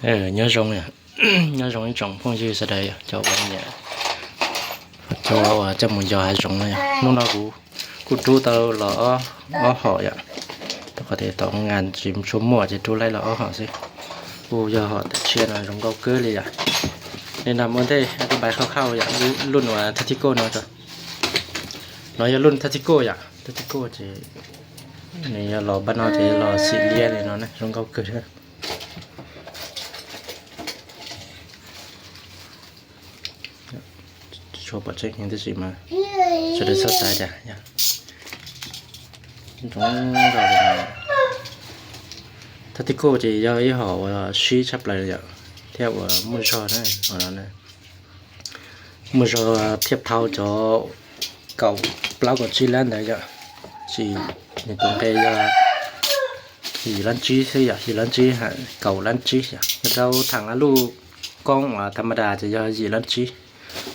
Nyob zoo, nyob zoo ib tsoom phooj ywg sawv daws, cov uas nyiam, cov uas coj mus yos hav zoov no. Hnub no kuv kuj rub tau los ob hom yom. Rau qhov tias tom ngas tsis tshua muaj ces rub laib los ob hom xwb. Kuj yog hom tawm tshiab no zoo nkauj kawg li yom. Li no muaj ntej ib npais khauj khauj yom, lub uas Tactical no. No yog lub Tactical yom, Tactical ces nws yog los npaj no ces los xim liab li no ne, zoo nkauj kawg thiab. Tsis tshua pom tseeb heev tab sis mas sawv daws txhob xav cas. Tactical ces yog ib hom uas sib tshaj plaws yom, thiab uas muaj zog na, muaj zog thiaj thau cov kaum plaub kaum tsib lab ntawd yom. Tab sis nws tus nqe yog yim lab tsib xwb yom, yim lab tsib, kaum lab tsib yom. Yog rau thaam a luj koob uas tham ma das ces yog yim lab tsib.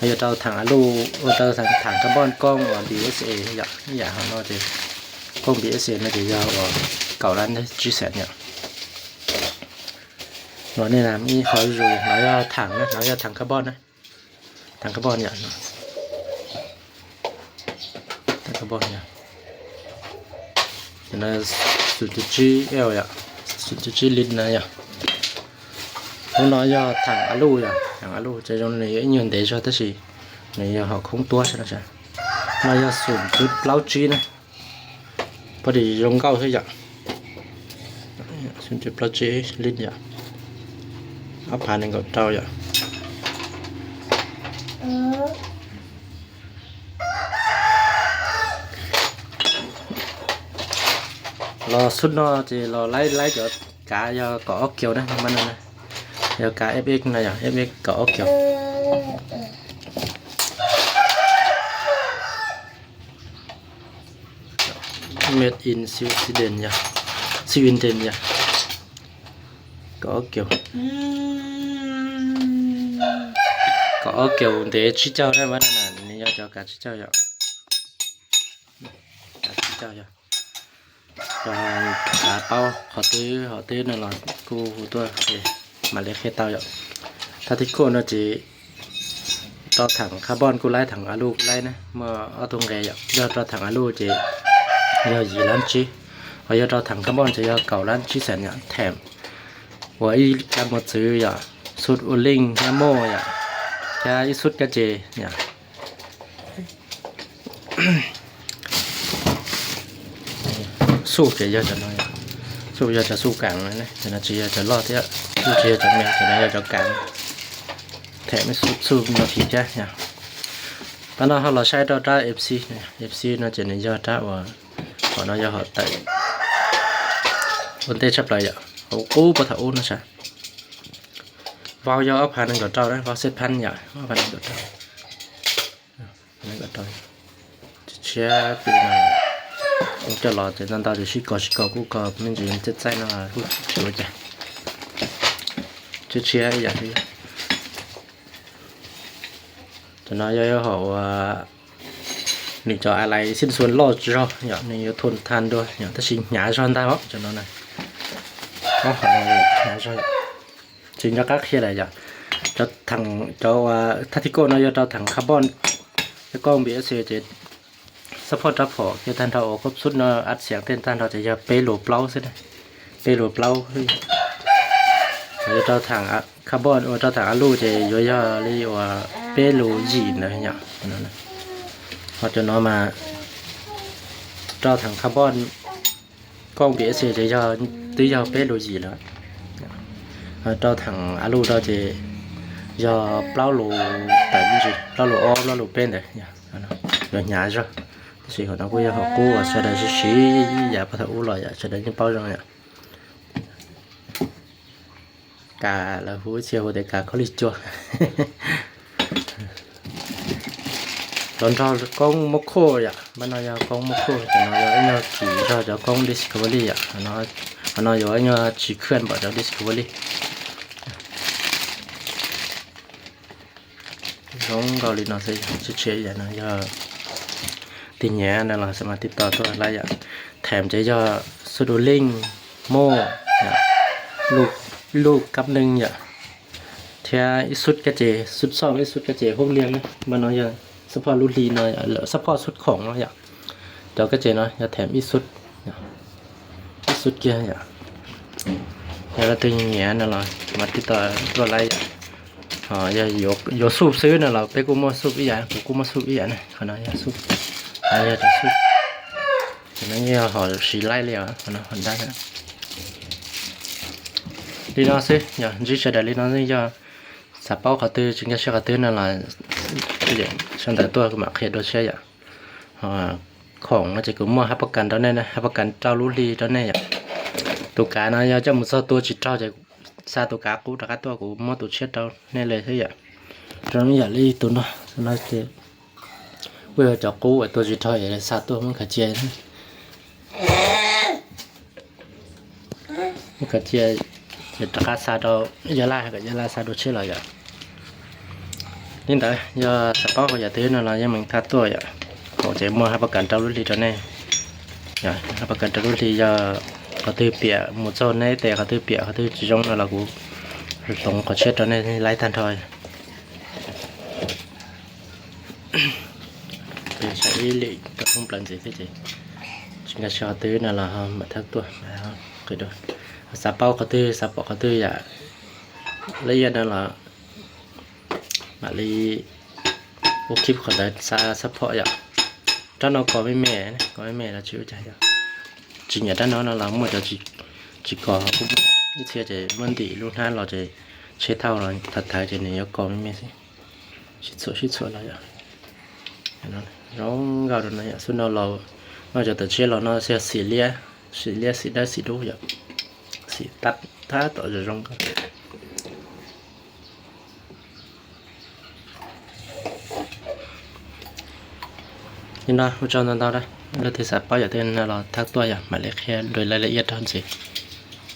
Yog rau thaam a luj, ua rau thaam carbon koob uas B S A yom, ib yam hom no ces koob B S A no ces yog uas kaum lab tsib xees yom. Los nej ib qho zuj zus, no yog thaam na, no yog thaam carbon na, thaam carbon yom, thaam carbon yom. Xum cuv tsib L yom, xum cuv tsib lit na yom. Lub no yog thaam a luj yom, thaam a luj ces zoo nws yuav ib nyuag ntev zog tab sis nws yog hom khoob tuab sab no. No yog xum cuv plaub tsib na, poj dis zoo nkauj xwb yom. Xum cuv plaub tsib lit yom, ob phav nees nkaum rau yom. Los xub no ces los laib laib cov kav yog kaum ob kiaus na, yog kav F X no yog F X kaum ob kiaus. Made in Sweden yog, Sweden yog, kaum ob kiaus, kaum ob kiaus ntev tsib caug na, nws yog cov kav tsib caug yom. Kav tsib caug yog, cov kav paub qhov twg hom twg no los kuj hu tuaj mam li qhia tau yom. Tactical no ces rau thaam carbon kuj laib, thaam a luj kuj laib na, muaj ob tug nqe yom. Yog rau thaam a luj ces yog yim lab tsib, ho yog rau thaam carbon ces yog kaum lab tsib xees yom, them uas ib kab mos txwv yom, xub ua leej thiab moj yom, thiab ib xub kab ces yom. Xuj ces yog cov no, xuj yog cov xuj kav, cov no tsis yog cov loj thiab, xuj tsis yog cov me, cov no yog cov kav. Them xuj no phim thiab yom. Pab no ho los saib rau rab F C, F C no ces nws yog rab uas, hom no yog hom tawm ua ntej tshaj plaws yom, hauv qub puag thaum ub no sav. Vau yog ob phav nees nkaum rau, vau xej phab yom, ob phav nees nkaum rau. Tshiab tshiab, coj los ces ntau ntau ces sib kos sib kos kuj kos me ntsis txaij txaij no kuj tsis ua cas. Tshiab tshiab ib yam li. Cov no yog hom uas nws cov a lais xij xuas loj zog yom, nws yuav thum than dua yom, tab sis hnyav zog ntag os cov no na. Hnyav zog, tsis nco qab qhia lawm yom. Cov thaam, cov uas tactical no yog rau thaam carbon, cov koob B S A ces support rab phom kiag tag nrho uas koob xub no ab xees tej tag nrho ces yog peb lus plaub xwb, peb lus plaub. Yog rau thaam carbon uas rau thaam a luj ces yuav yog li uas peb lus yim ntawd yom. Ho cov no mas rau thaam carbon koob B S A ces yog twb yog peb lus yim lawm. Rau thaam a luj rau ces yog plaub lus tawm me ntsis, plaub lus ob plaub lus peb ntawd, yuav hnyav zog. Tab sis hom no kuj yog hom qub uas sawv daws siv siv ib yam puag thaum ub los yom, sawv daws yeej paub zoo yom. Kav lawv hu ib txhia hu tias kav khaub lig cua. Los nrog koob muab khuj yom, pab no yog koob muab khuj, cov no yog ib nyuag kim zog cov koob Discovery yom, qhov no yuav ib nyuag tsis khwj npaum cov Discovery. Zoo nkaus li no xwb, tshiab tshiab ib yam no yog tig nyiam no los xam mas tig tau tuaj laib yom. Them ces yog xub du leej, moj, luj, Ib lub kab neeb yom, thiab ib xub kab ces xub xoj, ib xub kab ces hub liag na. Mas no yog xab phoj lub hli no, xab phoj xub khoom no yom. Cov kab ces no yog them ib xub, ib xub kiag yom. Yog leej twg nyiam no los mas tib tau tuaj laib yom. Ho yog yuav xuj xwb no los peb kuj muaj xuj ib yam, kuv kuj muaj xuj ib yam na. Qhov no yog xuj, yog cov xuj, ces no yog ho siv laib li os, qhov no ho dab. Li no xwb yog ntsib sawv daws li no xwb, yog xav paub qhov twg tsis nkag siab qhov twg no los sau ntawv tuaj kuv mam qhia dua siab yom. Khoom no ces kuv muaj hab pab kas rau nej, hab pab kas rau lub hli rau nej yom. Tus kav no yog coj mus txog tua tsis raug ces xa tus kav qub rov qab tuaj kuv muab tus tshiab rau nej li xwb yom. Rau ib yam li tus no, tus no ces kuj yog cov qub uas tua tsis raug es xa tuaj muab khav cia, muab khav cia ces rov qab xa rau yawg laj, kom yawg laj xa dua tshiab los yom. Li ntawd yog xav paub qhov yam twg no los yeej meem thaj tuaj yom. Khoom ces muaj hab pab kas rau lub hli rau nej. Hab pab kas rau lub hli yog qhov twg piam mus txog neb tes qhov twg piam qhov twg tsis zoo no los kuv hloov qhov tshiab rau nej laib tag nrho. Ib lwm rau thoob plaws ntxiv thiab ces tsis nkag siab qhov twg no los mam thaj tuaj. Xav paub qhov twg xav pom qhov twg yam laj iab no los mam li ua khib qhov ntawd xa xab phom yom. Rab no kos me me, kos me me los tsis ua cas yom. Tsis nyiam rab no no los muaj cov tsis kos kuj muaj. Ib txhia ces muab ntim lub hnab los ces tsheb thauj los thawv thawv ces nws yuav kos me me xwb. Sib txhuam sib txhuam los yom. Zoo nkauj rau no yom, xub no los noj cov tawm tshiab los no xim liab, xim liab xim dawb xim dub yom. Xim tab tom zoo nkauj. Li no ua tsaug ntau ntau na, leej twg xav paub yam twg no los thaj tuaj yom, mam li qhia dua laj laj iab rau ntxiv.